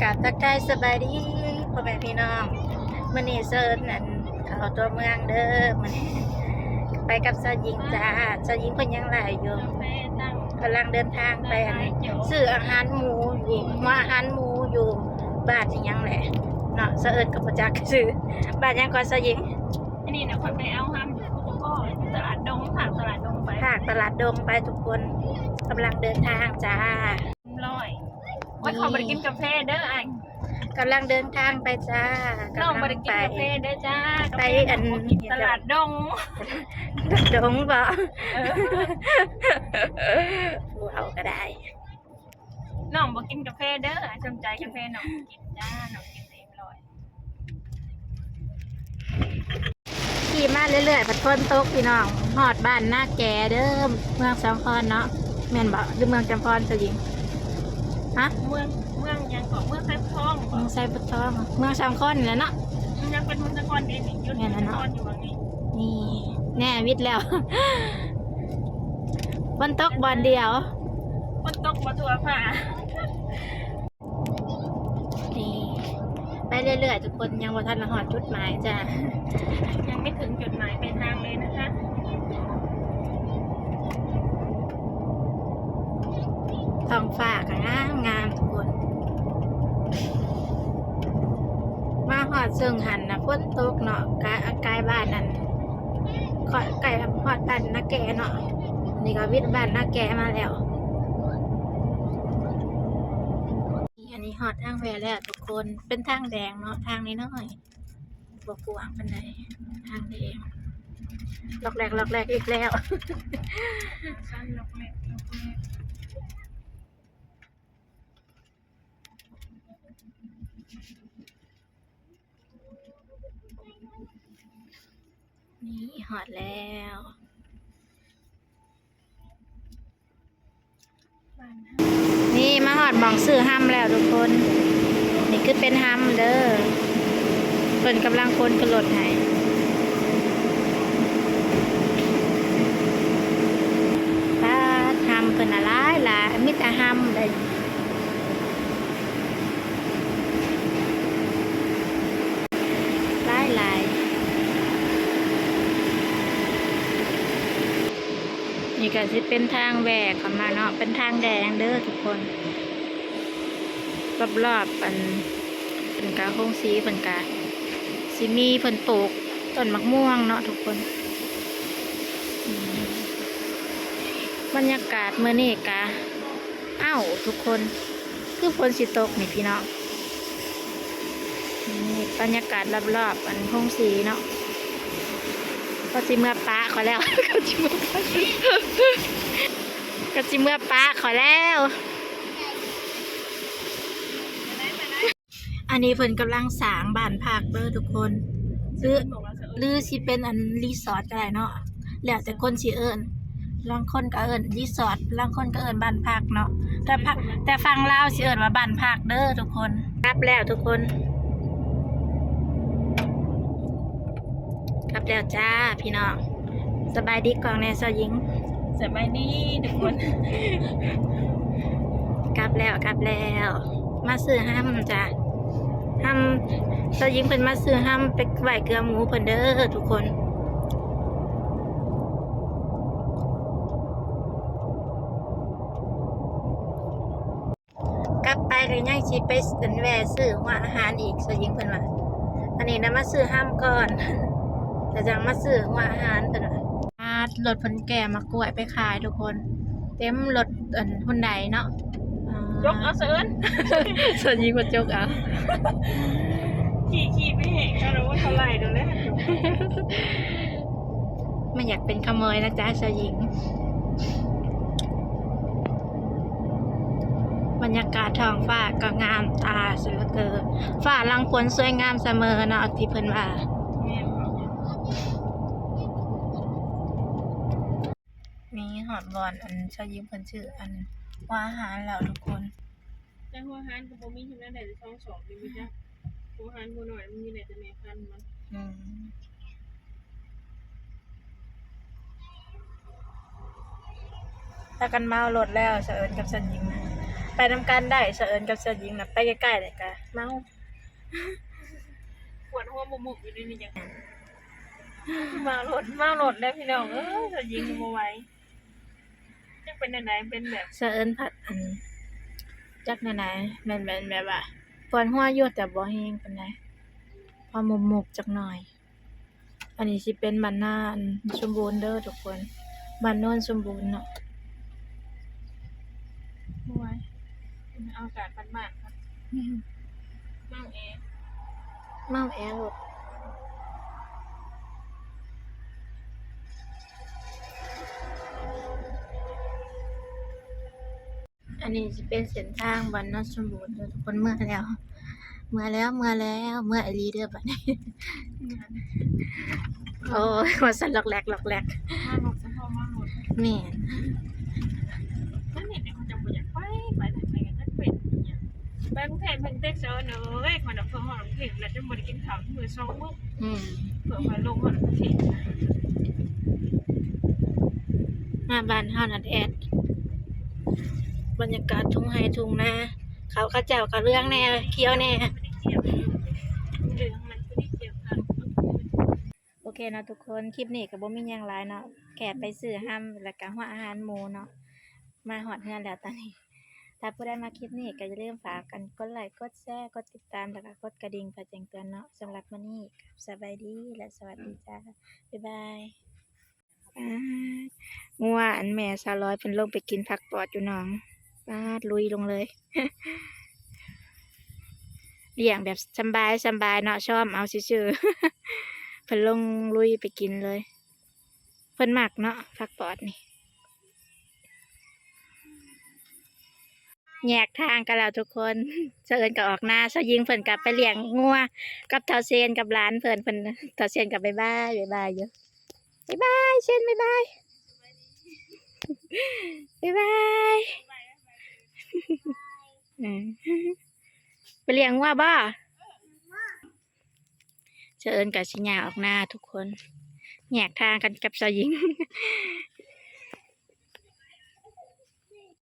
ກາບທັກທາຍສະບາຍດີພໍ່ແມ່ພີ່ນ້ອງ, ມື້ນີ້ເຊີນອັນເຂົ້າຕົວເມືອງເດີ, ມື້ນີ້ໄປກັບສາວຍິງຈ້າ. ສາວຍິງເພິ່ນຍັງຫຼາຍຢູ່, ກຳລັງເດີນທາງໄປອັນຊື້ອາຫານໝູຢູ່ ຫົວອາຫານໝູຢູ່ບ້ານອີ່ຫຍັງແຫຼະເນາະ, ສາວເອີ້ນກໍບໍ່ຈັກຊື່. ບ້ານຫຍັງກໍສາວຍິງ? ອັນນີ້ນະ ຂ້ອຍໄປເອົາຮຳຢູ່ຕະຫຼາດດົງ, ພາກຕະຫຼາດດົງໄປ, ພາກຕະຫຼາດດົງໄປທຸກຄົນ. ກຳລັງເດີນທາງຈ້າ. ຮ້ອຍ. ໂອ້ຍ ເຂົາບໍ່ໄດ້ກິນກາແຟເດີອ້າຍ. ກຳລັງເດີນທາງໄປຈ້າ. ນ້ອງບໍ່ໄດ້ກິນກາແຟເດີຈ້າ. ໄປອັນ ຕະຫຼາດດົງ. ດົງບໍ່? ເອີ ເວົ້າກໍໄດ້. ນ້ອງບໍ່ກິນກາແຟເດີ, ສົນໃຈກາແຟນ້ອງກິນຈ້າ, ນ້ອງກິນເຕັມຮ້ອຍ. ຂີ່ມາເລື້ອຍໆ ພັດຝົນຕົກພີ່ນ້ອງ. ຮອດບ້ານນາແກເດີ, ເມືອງສາມຄອນເນາະ, ແມ່ນບໍ່? ຫຼືເມືອງຈຳພອນ ສາວຍິງ? ຮະ? ເມືອງ ເມືອງຫຍັງເກາະ? ເມືອງໄຊພູທອງບໍ່? ເມືອງໄຊພູທອງ, ເມືອງສາມຄອນນີ້ແຫຼະເນາະ. ອືມ ຍັງເປັນເມືອງສາມຄອນເດ້ນີ້, ຢູ່ເມືອງສາມຄອນຢູ່ຫວ່າງນີ້. ແມ່ນແລ້ວເນາະ. ນີ້ ແນ່ ວິດແລ້ວ. ຝົນຕົກບ່ອນດຽວ, ຝົນຕົກບໍ່ທົ່ວຟ້າ. ນີ້ ໄປເລື້ອຍໆ ທຸກຄົນ, ຍັງບໍ່ທັນມາຮອດຈຸດໝາຍຈ້າ. ຍັງໄມ່ເຖິງຈຸດໝາຍປາຍທາງເລີຍນະຄະ. ທ້ອງຟ້າກໍງາມໆ ທຸກຄົນ. ມາຮອດເຊິ່ງຫັ້ນນະ ຝົນຕົກເນາະ, ກະ ກາຍບ້ານນັ້ນ ຂ້ອຍໃກ້ຮອດບ້ານນາແກເນາະ, ນີ້ກໍວິດບ້ານນາແກມາແລ້ວ. ອັນນີ້ຮອດທາງແວ່ແລ້ວທຸກຄົນ, ເປັນທາງແດງເນາະ, ທາງນ້ອຍໆ ບໍ່ກວ້າງປານໃດ, ທາງແດງ. ລັອກແລັກລັອກແລັກອີກແລ້ວ. ນີ້ຮອດແລ້ວ. ນີ້ມາຮອດໝ່ອງຊື້ຮຳແລ້ວທຸກຄົນ. ນີ້ຄືເປັນຮຳເດີ, ເພິ່ນກຳລັງຂົນຂຶ້ນລົດໃຫ້. ປາດ ຮຳເພິ່ນນະຫຼາຍໆ, ມີແຕ່ຮຳເດ້. ຫຼາຍໆ. ນີ້ກໍຊິເປັນທາງແວ່ເຂົ້າມາເນາະ, ເປັນທາງແດງເດີທຸກຄົນ. ລອບໆ ອັນ ເພິ່ນກະ ໂຮງສີເພິ່ນກະຊິມີ ເພິ່ນປູກຕົ້ນໝາກມ່ວງເນາະທຸກຄົນ. ອືມ ບັນຍາກາດມື້ນີ້ກະ ອ້າວ ທຸກຄົນ ຄືຝົນຊິຕົກນີ້ພີ່ນ້ອງ. ນີ້ບັນຍາກາດລອບໆ ອັນ ໂຮງສີເນາະ. ກໍຊິເມືອປະຂ້ອຍແລ້ວ ກໍຊິເມືອປະ ກໍຊິເມືອປະຂ້ອຍແລ້ວ. ອັນນີ້ເພິ່ນກຳລັງສ້າງບ້ານພັກເດີທຸກຄົນ ຫຼື ຫຼືຊິເປັນອັນຣີສອດກໍໄດ້ເນາະ ແລ້ວແຕ່ຄົນຊິເອີ້ນ. ລາງຄົນກໍເອີ້ນຣີສອດ ລາງຄົນກໍເອີ້ນບ້ານພັກເນາະ. ແຕ່ ແຕ່ຝັ່ງລາວຊິເອີ້ນວ່າບ້ານພັກເດີທຸກຄົນ. ກັບແລ້ວທຸກຄົນ. ກັບແລ້ວຈ້າພີ່ນ້ອງ. ສະບາຍດີກ້ອງແດ່ສາວຍິງ. ສະບາຍດີທຸກຄົນ. ກັບແລ້ວ ກັບແລ້ວ. ມາຊື້ຮຳຈ້າ. ຮຳ ສາວຍິງເພິ່ນມາຊື້ຮຳໄປໄຫວ້ເກືອໝູເພິ່ນເດີທຸກຄົນ. ກັບໄປກໍຍັງຊິໄປ ອັນ ແວ່ຊື້ຫົວອາຫານອີກ ສາວຍິງເພິ່ນວ່າ. ອັນນີ້ນະມາຊື້ຮຳກ່ອນ ແລ້ວຈັ່ງມາຊື້ຫົວອາຫານ ເພິ່ນວ່າ. ອາ ລົດເພິ່ນແກ່ໝາກກ້ວຍໄປຂາຍທຸກຄົນ. ເຕັມລົດ ອັນ ຮຸນໄດເນາະ. ຈົກເອົາສະເອີ້ນ ສາວຍິງວ່າຈົກເອົາ. ຂີ່ ຂີ່ໄປແຫກເອົາແລ້ວ ເທົ່າໄຫຼໂດນແລ້ວ. ບໍ່ຢາກເປັນຂະໂມຍນະຈ໊ະສາວຍິງ. ບັນຍາກາດທ້ອງຟ້າກໍງາມຕາເສຍເຫຼືອເກີນ. ຟ້າຫຼັງຝົນສວຍງາມສະເໝີເນາະ ທີ່ເພິ່ນວ່າ. ແມ່ນບໍ່? ນີ້ຮອດບ່ອນ ອັນ ຊາວຍິງເພິ່ນຊື້ ອັນ ຫົວອາຫານແລ້ວທຸກຄົນ. ແຕ່ຫົວອາຫານກໍບໍ່ມີ ເຮັດແນວໃດ ໄດ້ສອງສອບນີ້ ມີຈັກ ຫົວອາຫານຫົວໜ້ອຍ ມັນມີໄດ້ແຕ່ແມ່ພັນມັນ. ອືມ ພາກັນເມົາລົດແລ້ວ ສະເອີ້ນກັບຊາວຍິງນະ. ໄປນຳກັນໄດ້ ສາວເອີນກັບສາວຍິງນະ ໄປໃກ້ໆແລ້ວກະເມົາ ປວດຫົວມຸກໆຢູ່ນີ້ຍັງ ເມົາລົດ ເມົາລົດແລ້ວພີ່ນ້ອງເອີຍ ສາວຍິງບໍ່ໄຫວ ຈັກເປັນແນວໃດ ເປັນແບບ ສາວເອີນພັດ ອັນ ຈັກແນວໃດ ແມ່ນ ແມ່ນແບບວ່າປວດຫົວຢູ່ ແຕ່ບໍ່ແຮງປານໃດ ພໍມຸກໆຈັກໜ້ອຍ. ອັນນີ້ຊິເປັນບ້ານນາ ອັນ ສົມບູນເດີທຸກຄົນ ບ້ານໂນນສົມບູນເນາະ ໂອ້ຍ ອາກາດບ້ານໆ ເມົາແອ ເມົາແອໂລດ. ອັນນີ້ຊິເປັນເສັ້ນທາງບ້ານໂນນສົມບູນເດີທຸກຄົນ ເມືອແລ້ວ ເມືອແລ້ວ ເມືອແລ້ວ ເມືອອີ່ຫຼີເດີບາດນີ້ ໂອ້ຍ ວ່າຊັ້ນ ລັອກແລັກ ລັອກແລັກ ມາລົດ ສະເພາະມາລົດ ແມ່ນ ມັນເຫັນແລ້ວມັນຈັ່ງບໍ່ຢາກໄປ ໄປ ໄປ ໄປ ໄປ ໄປກຸງເທບ ເພິ່ນເຕັກສະເອີນເອີຍ ຂ້ອຍນະ ເພິ່ນຮອດກຸງເທບແລ້ວ ຈົນບໍ່ໄດ້ກິນເຂົ້າມື້ສອງມື້ ອືມ ເພິ່ນມາລົງຮອດກຸງເທບ ມາບ້ານເຮົານະແດດ ບັນຍາກາດທົ່ງໄຮ່ທົ່ງນາ ເຂົ້າເຂົາເຈົ້າກະເຫຼືອງແດ່ ຂຽວແດ່ ເຫຼືອງມັນຄືໄດ້ຂຽວຂາວ. ໂອເຄເນາະທຸກຄົນ ຄລິບນີ້ກະບໍ່ມີຫຍັງຫຼາຍເນາະ ແຄ່ໄປຊື້ຮຳ ແລ້ວກະຫົວອາຫານໝູເນາະ ມາຮອດເຮືອນແລ້ວຕອນນີ້ ຖ້າຜູ້ໃດມັກຄລິບນີ້ກະຢ່າລືມຝາກກັນກົດໄລ ກົດແຊ ກົດຕິດຕາມ ແລ້ວກະກົດກະດິ່ງເພື່ອແຈ້ງເຕືອນເນາະ. ສຳລັບມື້ນີ້ ສະບາຍດີ ແລະ ສະຫວັດດີຈ້າ ບາຍບາຍ. ປາດ ງົວອັນແມ່ສາວລອຍເພິ່ນລົງໄປກິນຜັກປອດຢູ່ໜອງ ປາດ ລຸຍລົງເລີຍ ລ້ຽງແບບສຳບາຍສຳບາຍເນາະ ຊ້ອມເອົາຊື່ໆ ເພິ່ນລົງລຸຍໄປກິນເລີຍ ເພິ່ນມັກເນາະ ຜັກປອດນີ້. ແຍກທາງກັນແລ້ວທຸກຄົນ ສາວເອີນກະອອກນາ ສາວຍິງເພິ່ນກະໄປລ້ຽງງົວກັບທ້າວເຊນກັບຫຼານເພິ່ນ ເພິ່ນ ທ້າວເຊນກະບາຍບາຍ ບາຍບາຍຢູ່ ບາຍບາຍ ເຊນ ບາຍບາຍ ບາຍບາຍ ເອີ ໄປລ້ຽງງົວບໍ່? ສາວເອີນກະຊິຍ່າງອອກນາທຸກຄົນ ແຍກທາງກັນກັບສາວຍິງ